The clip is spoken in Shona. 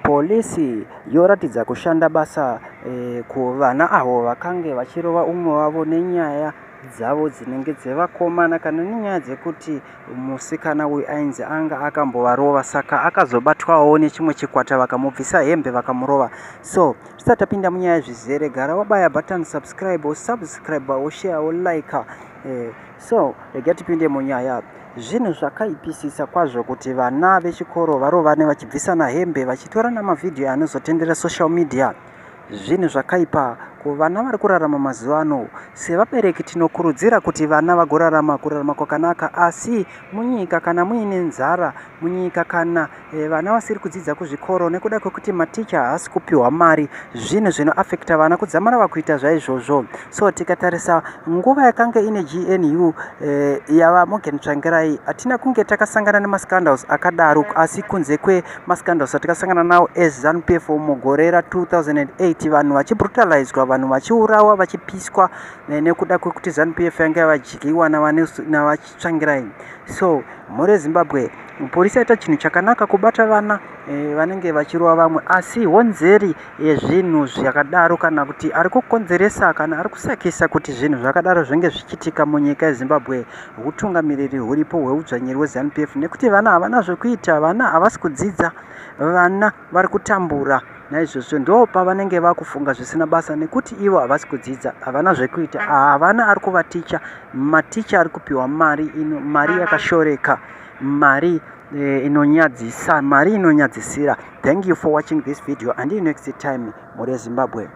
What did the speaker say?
Police yoratidza kushanda basa kuvana avo vakange vachirova umwe wavo nenyaya dzavo dzinenge dzevakomana kana nenyaya dzekuti musikana uyu ainzi anga akambovarova, saka akazobatwawo nechimwe chikwata vakamubvisa hembe vakamurova. So tisati tapinda munyaya zvizere, gara wabaya button subscribe, wosubscribe, woshare, wolike. So rega tipinde munyaya. Zvinhu zvakaipisisa kwazvo kuti vana vechikoro varovane vachibvisana hembe, vachitorana mavhidhiyo anozotendera social media. Zvinhu zvakaipa kuvana vari kurarama mazuva ano. Sevabereki tinokurudzira kuti vana vagorarama kurarama kwakanaka, asi munyika kana muine nzara munyika, kana vana vasiri kudzidza kuzvikoro nekuda kwekuti maticha haasi kupiwa mari, zvinhu zvinoafekta vana kudzamara vakuita zvaizvozvo. So tikatarisa nguva yakanga ine GNU yava Morgan Tsvangirai, hatina kunge takasangana nemascandals akadaro, asi kunze kwemascandals atakasangana nawo eZANU PF mugore ra2008, vanhu vachibrutalizwa, vanhu vachiurawa, vachipiswa nekuda kwekuti ZANU PF yanga yavadyiwa navaTsvangirai. So mhuri yeZimbabwe, polisi yaita chinhu chakanaka kubata vana vanenge vachirova vamwe, asi honzeri yezvinhu zvakadaro, kana kuti ari kukonzeresa kana ari kusakisa kuti zvinhu zvakadaro zvinge zvichiitika munyika yeZimbabwe, utungamiriri huripo hweudzvanyiri hweZANU PF, nekuti vana havana zvekuita, vana havasi kudzidza, vana vari kutambura. Naizvozvo ndo pavanenge vakufunga zvisina basa, nekuti ivo havasi kudzidza, havana zvekuita, havana ari kuvaticha. Maticha ari kupiwa mari ino, mari yakashoreka, mari inonyadzisa, mari inonyadzisira. Thank you for watching this video. Until next time, mhuri yeZimbabwe.